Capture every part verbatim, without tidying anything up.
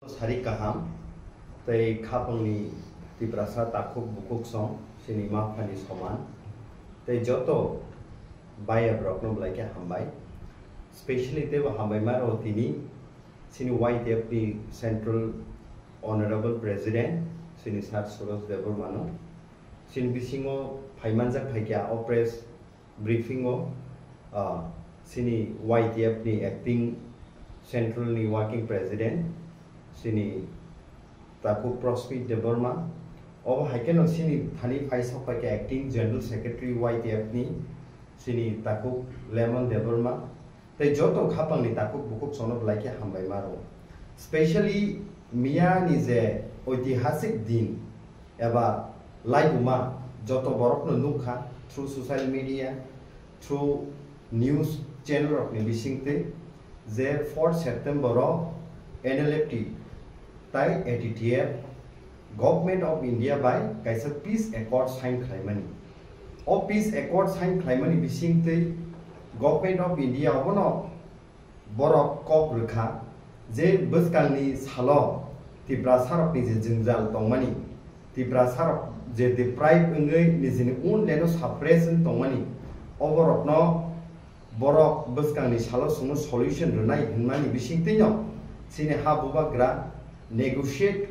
Sari kaham tei khapangni Tiprasa takhuk bukhuk song chini maphani soman tei joto bayap rokno belai khe hambai, specially teibo hambai maro tini chini Y T F ni Central Honorable President chini Sir Suraj Debbarma no chini bisingo phaimanjak phaikha o press briefing o, ah, chini Y T F ni acting central ni working president, chini takhuk Prosmit Debbarma, obo hai kheno chini thani phai sok pai khe acting general secretary Y T F ni chini takhuk Lemon Debbarma, tei joto khapangni takhuk bukhuk sono belai khe hambai maro. Specially miya ni je oitihasik din eba laibuma joto borokno nukha through social media, through news channel rokni bisingtwi je fourth September o N L F T tai A T T F Government of India bai kaisa peace accord sign khlaimani. O peace accord sign khlaimani bisingtwi Government of India obono borok kok rwkha je bwskangni salo Tiprasarokni je jwngjal tongmani, Tiprasarok je deprive wngwi nijini own land o suppress wng tongmani, oborokno borok bwskangni salo chwngno solution rwnai hwnmani bisingtwino chini ha bubagra negotiate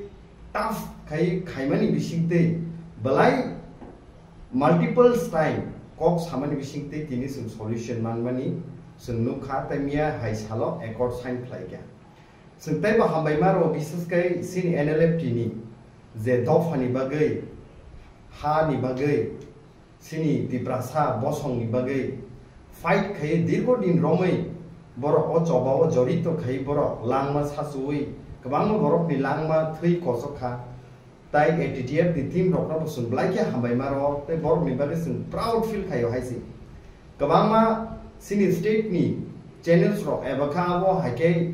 tough khai khaimani bisingtwi belai multiple time kok samani bisingtwi tini chwng solution manmani chwng nukha, tei miya hai salo accord sign khlaikha. Chwng teibo hambai maro, bises khe chini N L F T ni je dophani bagwi, ha ni bagwi, chini Tiprasa bosongni bagwi fight khai dirgo din romwi borok o choba o jorito khai borok langma sachuwi kwbangma borokni langma thwi kochok kha. Tai A T T F ni team rokno bo chwng belai khe hambai maro, tei borokni bagwi chwng proud feel khaio hai se. Kwbangma chini state ni channels rok eba kha abo hai khe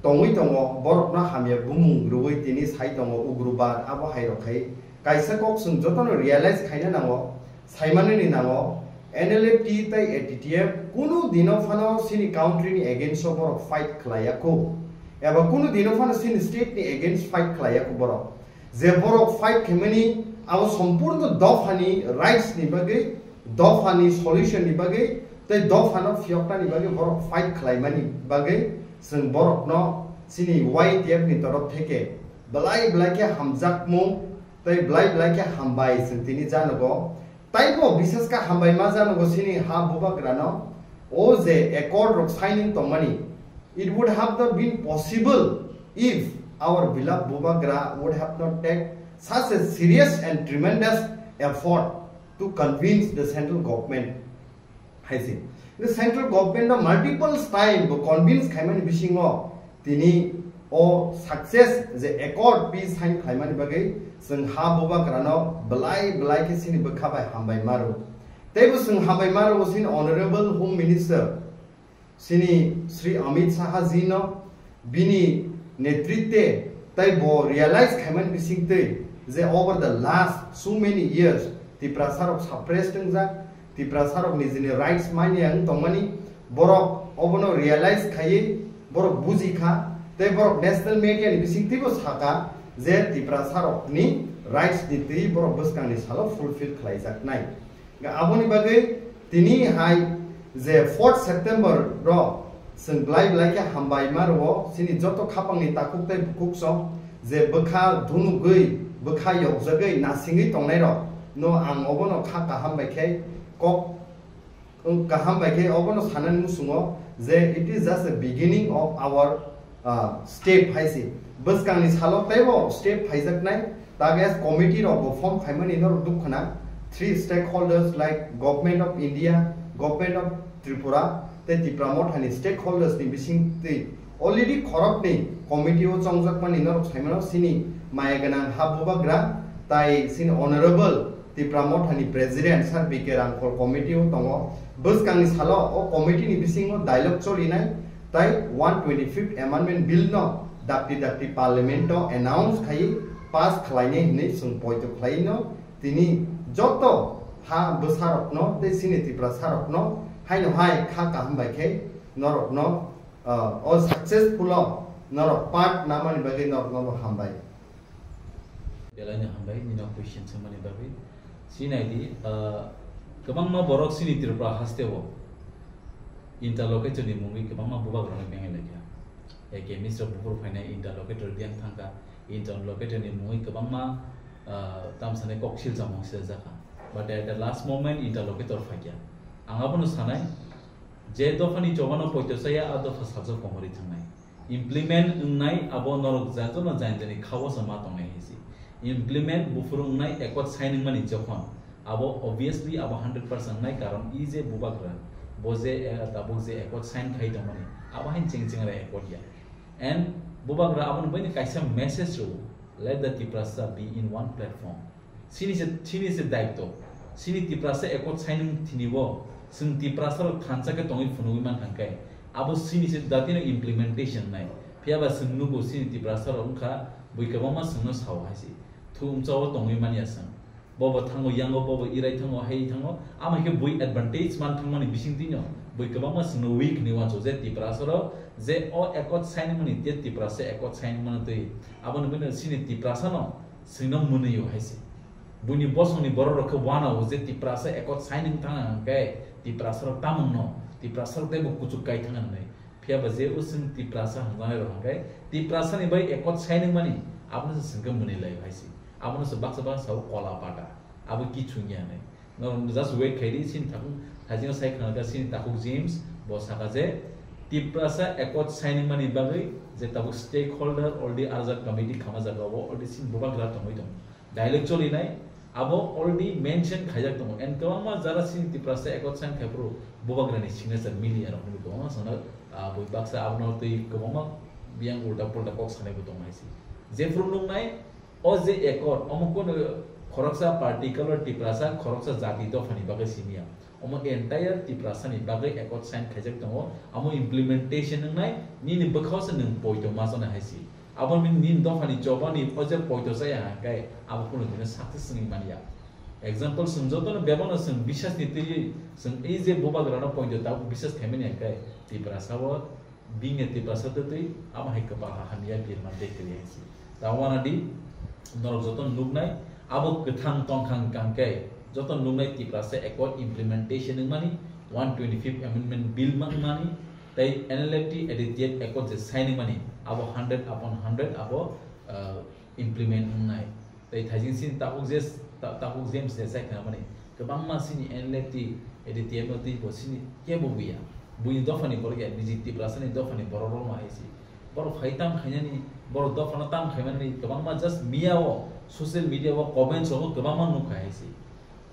tongwi tongo, borokno hamya bumung rwui tini sai tongo ugrubad abo hai rok khai. Kaisa kok chwng jotono realize khaina nango, saimanani nango, N L F T tei A T T F kunu dino phano chini country ni against o borok fight khlaiya kho, eba kunu dino phano chini state ni against fight khlaiya kho borok. Je borok fight khaimani abo sompurno dophani rights ni bagwi, dophani solution ni bagwi, tei dophano phiyoknani bagwi borok fight khlaimani bagwi chwng borokno chini Y T F ni torof theke belai belai khe hamjakmung tei belai belai khe hambai chwng tini janogo. Taibo bises khe hambai ma janogo chini ha bubagrano o je accord rok signing tongmani. It would have not been possible if our beloved bubagra would have not take such a serious and tremendous effort to convince the central government. Hai se. The central government no multiple time bo convince khaimani bisingo tini o success je accord peace sign khlaimani bagwi chwng ha bubagrano belai belai khe chini bwkha bai hambai maro. Teibo chwng hambai maro chini Honorable Home Minister chini Shri Amit Shah ji no bini netritwe tei bo realize khaimani bisingtwi je over the last so many years Tiprasarok suppressed wngjak, Tiprasarok nijini rights manya wng tongmani, borok obono realize khaiwi borok buji kha, tei borok national media ni bisingtwibo saka je Tiprasarokni rights ni twi borok bwskangni salo fulfill khlaijaknai. Aboni bagwi tini hai je fourth September ro chwng belai belai khe hambai ma rwo chini joto khapangni takhuk tei bukhuk song je bwkha dunugwi bwkha yokjagwi nasingwi tongnai rok no ang obono kha kaham bai khe kok kaham bai khe obono sanani muchungo je it is just a beginning of our ah, step hai se. Bwskangni salo teibo step phaijaknai. Tages committee rok bo form khaimani norok duk khna. Three stakeholders like Government of India, Government of Tripura, tei Tipra Mothani stakeholders ni bisingtwi already khoroknwi committee o chongjakmani norok saimano chini maya gwnang ha bubagra tai chini honorable Tipra Mothani President Sir B K Rangkhol committee o tongo. Bwskangni salo o committee ni bisingo dialogue cholinai tai one twenty-fifth Amendment Bill no dakti dakti Parliament o announce khai pass khlainai hinwi chwng poito khlaino tini joto ha bwsarokno tei chini Tiprasarokno haino hai kha kaham bai khe norokno, ah, o successful o Norok part namani bagwi norokno bo hambai. Belai no hambai, nino question swngmani bagwi. Sinai di, ah, kwbangma borok chini Tripura haste o interlocutor ni mungwi kwbangma bubagrano bengai laikha. Eke Misra buphuru phainai interlocutor diang thangkha, interlocutor ni mungwi kwbangma, ah, tamsani kok silchamo sijakha. But at the last moment interlocutor phaikha. Ang abono sanai, je dophani chobano poito chaya, a dopha sajak komorwi thangnai. Implement wngnai abo norok jajano jani jani khao se ma tongnai hai se. Implement buphuru wngnai accord sign wngmani jokhon abo obviously abo hundred percent wngnai, karon e je bubagra bo je, eh, tabuk je accord sign khai tongmani abo hain cheng cheng re accord ya. And bubagra aboni baini kaisa message rw, let the Tiprasa be in one platform. Sini se, sini se daitw. Sini Tiprasa accord signing thini bo, chwng Tiprasa rok thansa khe tongwi phunugwi mankha khe, abo sini se datino implementation nai. Phiya ba chwng nugo sini Tiprasa rok wngkha bui kwbangma chwngno sao hai se. Thu umchao tongwi manya chwng. Bobo thango yango, bobo irai thango, hai thango. Ama khe bui advantage man thangmani bising tino. Bui kwbangma chwngno weak ni wanso je Tiprasa rok je o accord signing mani je Tiprasa accord signing mani twi. Aboni bini sini Tiprasa no Chwngno mwnwi o hai se. Buini bosongni borok rok khe uanao je Tiprasa accord sign wng thang hwnkhe Tiprasa rok tamungno, Tiprasa rok teibo kuchuk kai thang hwnwi. Phiya ba je o chwng Tiprasa hwnjaknai rok hwnkhe Tiprasa ni bai accord sign wngmani abono se chwngkhe mwnwi lai o hai se. Abono se baksa baksa sao kola pata. Abo kichung ya hwnwi. Norok just wait khai di, chini takhuk thaijingo sai khna kha chini takhuk James, bo saka je Tiprasa accord signing mani bagwi je tabuk stakeholder already arjak committee khama jaga o already chini bubagra tongwi tongo. Dialogue cholinai abo already mention khaijak tongo. And kwbangma jara chini Tiprasa accord sign khai phuru bubagrani signature mili ya rok hinwi kwbangma sana, ah, bui baksa abono twi kwbangma biyang ulta pulta kok sanai bo tongo hai se. Jephuru nuknai, o je accord, omo kunu khoroksa particular Tiprasa, khoroksa jati dophani bagwi simi ya. Omo entire Tiprasani bagwi accord sign khaijak tongo. Omo implementation wngnai, nini bwkhao se nwng poito ma chana hai se. Abo nini, nini dophani chobani o je poito chaya hwnkhe abo kunu dino success wngwi manya. Example, chwng jotono bebakno chwng bisasni twiwi chwng ei je bubagrano poito tabuk bisas khaimani hwnkhe Tiprasa o Bini Tiprasa twtwi amo hai kwpal ha hamya birma de kwrwi hai se. Ta wana di norok joto nuknai abo kwthang tongkha hwnkhe joto nuknai Tiprasa accord implementation wngmani one twenty-fifth amendment bill ma wngmani tei N L F T A D T F accord je sign wngmani abo hundred upon hundred abo, ah, implement wngnai. Tei thaijing sini takhuk je, ta-, takhuk James je sai khna mani. Kwbangma sini N L F T, A D T F no twi bo sini kebo buya. Buini dophani borok ya, niji Tiprasani dophani borok rok no hai se. Borok phai tam khainani, borok dophano tam khaimani, kwbangma just miya o, social media o, comments rogo kwbangma nukha hai se.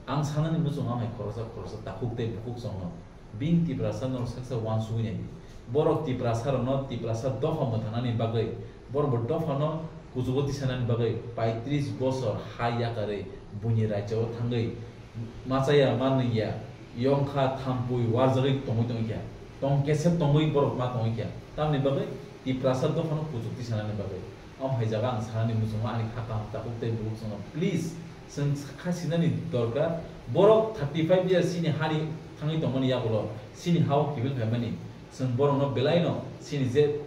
Ang sanani muchungo amai khoroksa khoroksa takhuk tei bukhuk chwngno. Bini Tiprasa norok saksa uansugwi nai di. Borok Tiprasa rokno Tiprasa dopha mwthangnani bagwi, borok bo dophano kuchugo tisanani bagwi paitris bosor ha yakarwi buini rajyo o thangwi machaya manwi ya, yongkha thampui warjagwi tongwi tongwi kha. Tong kesep tongwi borok ma tongwi kha. Tamni bagwi Tiprasa dophano kuchuk tisanani bagwi. Omo hai jaga ang sanani muchungo ani kha kaham takhuk tei bukhuk chwngno, please, chwng kha sinani dorkar. Borok thirty five years chini hani thangwi tongmani yagulo, chini ha-o kiphil khaimani, chwng borokno belaino chini je,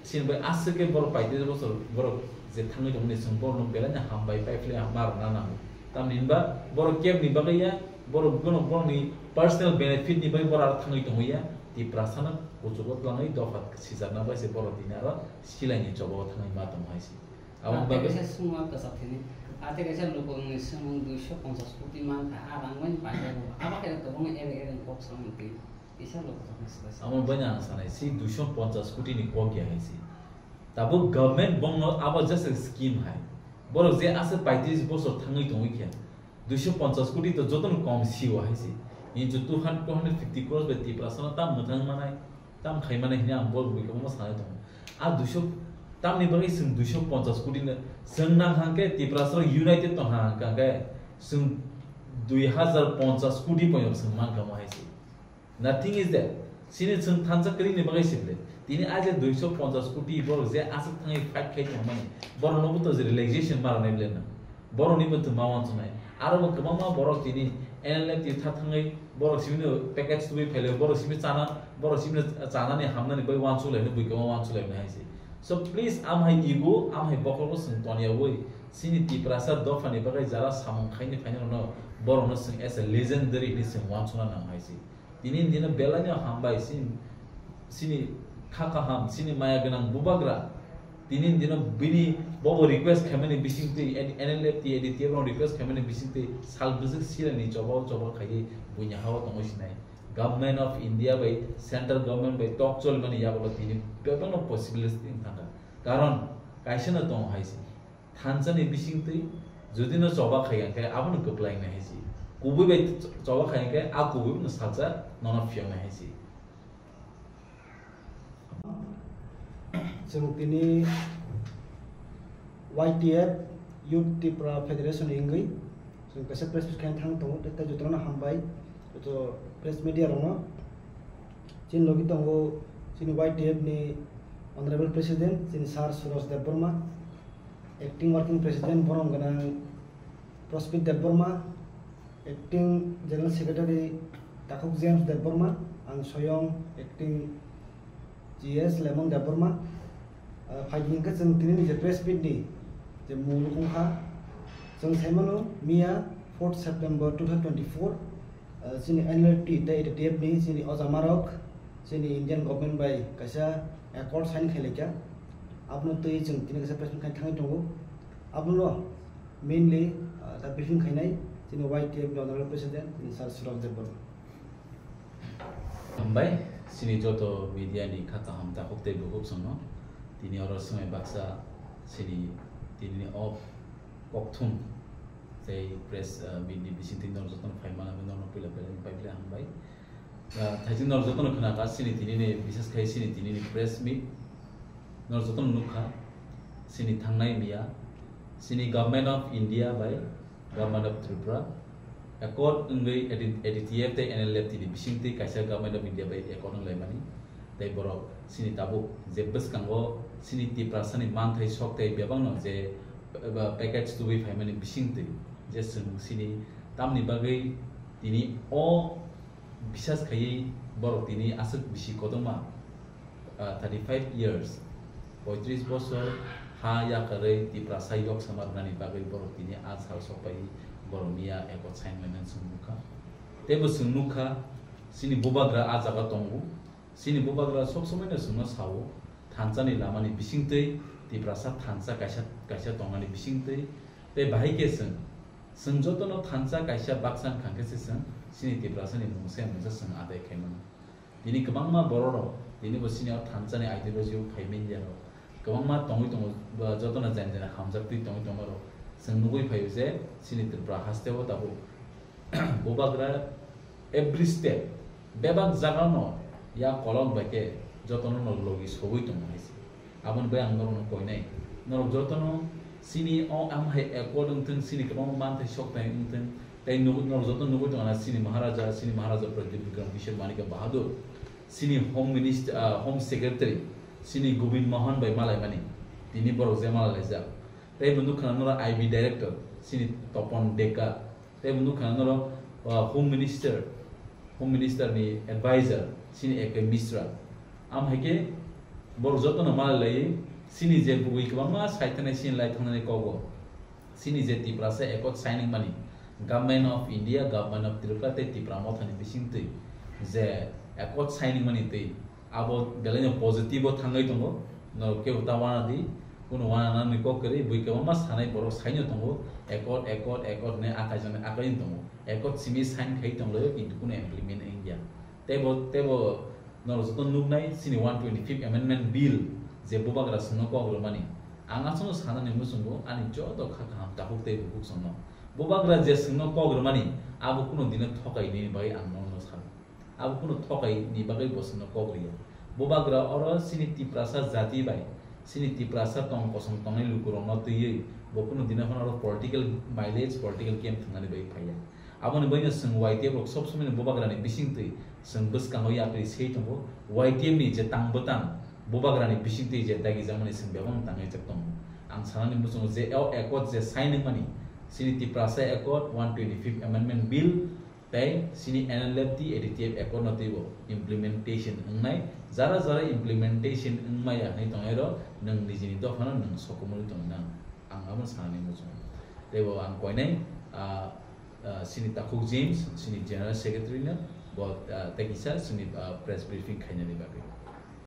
chini bai aswk khe borok paitris bosor borok je thangwi tongmani, chwng borokno belaino hambai paiphle ma rwna nango. Tamni hinba borok kebni bagwi ya, borok bono borokni personal benefit ni bagwi borok aro thangwi tongwi ya, Tiprasano kuchugo twlangwi dopha sijakna bai se borok tini aro silaini choba o thangwi ma tongo hai se. Aboni bagwi kaisa swngmung kwchak thini. Ate kaisa lukungni swngmung duiso ponchas koti mankha, a rang bai paijak bo. Abo khe kwbangma ere ere kok samung twi. Kisa lukuchakni swkang. Amo bai ang sanai, si duiso ponchas koti ni kok ya hai se. Tabuk government bongno abo just a scheme hai. Borok je aswk paitris bosor thangwi tongwi khe. Duiso ponchas koti to jotono kom sio hai se. Nini chu two hundred, two hundred fifty crores bai Tiprasano tam mwthang manai, tam khai manai hwnwi ang borok bai kwbangma sanai tongo. A duiso tamni bagwi chwng duiso ponchas koti no chwng nang hang khe Tiprasarok united tong hang khe chwng dui hazar ponchas koti poino chwng mankha mo hai se. Nothing is there. Chini chwng thansa kwrwini bagwi se ble. Tini a je duiso ponchas koti borok je aswk thangwi fight khai tongmani, borokno bo to je relaxation ma rwnai ble na. Borokni bo to ma wansuknai. Aro bo kwbangma borok tini N L F T tha thangwi borok simi no package tubui phailai, borok simi chana, borok simi no chanani hamnani bai wansuk laimani, bui kwbangma wansuk laimani hai se. So please, amhai ego, amhai bokhorok chwng toniyawi, chini Tiprasa dophani bagwi jara samung khaini phainai rokno, borokno chwng as a legendary hinwi chwng wansukna nang hai se. Tini dino belaino hambai chini, chini kha kaham, chini maya gwnang bubagra. Tini dino bini bobo request khaimani bisingtwi, N L F T, A D T F rok request khaimani bisingtwi sal bwswk silani choba choba khaiwi buini hao tongwi sinai. Government of India bai central government bai tok cholimani yagulo tini bebakno possibility wng thangkha. Karon kaisa no tongo hai se. Thansa ni bisingtwi jodi no choba khai hwnkhe abono kwplai nai hai se. Kubui bai choba khai hwnkhe a kubui no salsa nono phiyok nai hai se. Chwng tini Y T F, Youth Tipra Federation ni wngwi chwng kaisa press meet khaina thang tongo, tei jotono hambai, joto press media rokno. Chini logi tongo chini Y T F ni Honorable President, chini Sir Suraj Debbarma, Acting Working President, borom gwnang Prospit Debbarma, Acting General Secretary Takhuk James Debbarma, ang soyong Acting G S Lemon Debbarma. Ah, phaidi hwnkhe chwng tini ni je press meet ni je mul wngkha, chwng saimano miya fourth September two thousand twenty-four, ah, chini N L F T tei A D T F ni chini ojamarok chini Indian government bai kaisa accord sign khailai kha, abono twi chwng tini kaisa press meet khai thangwi tongo. Abono mainly, ah, ta briefing khainai chini Y T F ni Honorable President, chini Sir Suraj Debbarma. Hambai, chini joto media ni kha kaham takhuk tei bukhuk songno. Tini oro swmai baksa chini tini ni o kokthum tei press, ah, meet ni bisingtwi norok jotono phai manwi norokno puila belai ni pai belai hambai. Ah, thaising norok jotono khna kha chini tini ni, bises khai chini tini ni press meet. Norok jotono nukha chini thangnai miya chini Government of India bai Government of Tripura accord wngwi A D T F tei N L F T ni bisingtwi kaisa Government of India bai accord wnglaimani. Tei borok chini tabuk je bwskango chini Tiprasani manthai sok tei bebakno je, eh, package tubui phaimani bisingtwi je chwng chini tamni bagwi tini o bisas khaiwi borok tini aswk bisi kotorma, ah, thirty five years, poitris bosor ha yakarwi Tiprasa yok sama rwnani bagwi borok tini a sal sokpai borok miya accord sign lainani chwng nukha. Teibo chwng nukha chini bubagra a jaga tongo. Chini bubagra sob somoino chwngno sao, thansa ni lama ni bisingtwi, Tiprasa thansa kaisa, kaisa tongmani bisingtwi, tei bahai khe chwng, chwng jotono thansa kaisa baksa wngkha khe se chwng chini Tiprasa ni mungsa mungsa chwng adai khai mano. Tini kwbangma borok rok, tini bo chini o thansa ni ideology o phai manya rok, kwbangma tongwi tongo, bo jotono jani jani hamjaktwi tongwi tongma rok, chwng nugwi phaio je chini Tripura haste o tabuk bubagra every step, bebak jagano ya kolok bai khe jotono no logi sogwi tongo hai se. Aboni bai ang norokno koinai, norok jotono chini o amhai accord wngthwng, chini kwbangma manthai sok thai wngthwng, tei nugwi, norok jotono nugwi tongo na chini Maharaja, chini Maharaja Pradyut Bikram Kishore Manikya Bahadur, chini Home Minister, ah, Home Secretary, chini Govind Mohan bai malaimani, tini borok je malai laijak. Tei bo nukha norok I B Director, chini Topon Deka, tei bo nukha norok, ah, Home Minister, Home Minister ni advisor, chini A K Mishra. Am hai khe borok jotono malai lai, chini je bwrwi kwbangma sai thanai, chini lai thangnani kogo, chini je Tiprasa accord signing mani, Government of India, Government of Tripura tei Tipra Mothani bisingtwi je accord signing mani twi, abo belaino positive o thangwi tongo. Norok kebo ta wana di, kuno wana nani kok kwrwi, bui kwbangma sanai borok saino tongo, accord, accord, accord hinwi akai jani akai tongo. Accord simi sign khai tonglaio, kintu kuno implement wngya. Teibo, teibo norok joto nuknai chini one twenty-fifth Amendment Bill je bubagra chwngno kok rwmani. Ang aswkno sanani muchungo ani joto kha kaham takhuk tei bukhuk songno. Bubagra je chwngno kok rwmani, abo kuno dino thokai nini bagwi ang nono sano. Abo kuno thokai ni bagwi bo chwngno kok rwya. Bubagra oro chini Tiprasa jati bai, chini Tiprasa tong kosong tongnai lukurokno twiwi bo kuno dino phano oro political mileage, political game thwngnani bagwi phaiya. Aboni bagwino chwng Y T F rok sob somoino bubagrani bisingtwi chwng bwskango yapri sei tongo. Y T F ni je tang bwtang bubagrani bisingtwi je dagijakmani chwng bebakno tangwi jak tongo. Ang sanani muchungo je o accord je sign wngmani chini Tiprasa Accord, one twenty-fifth Amendment Bill, Tei chini N L F T A D T F accord no teibo implementation wngnai, jara jara implementation wngmaya hinwi tongnai rok nwng nijini dophano nwng sokomorwi tongnai, ang abo sanani muchungo. Teibo ang koinai, ah, ah, chini Takhuk James, chini General Secretary no bo, ah, tei kisa chini, ah, press briefing khainani bagwi.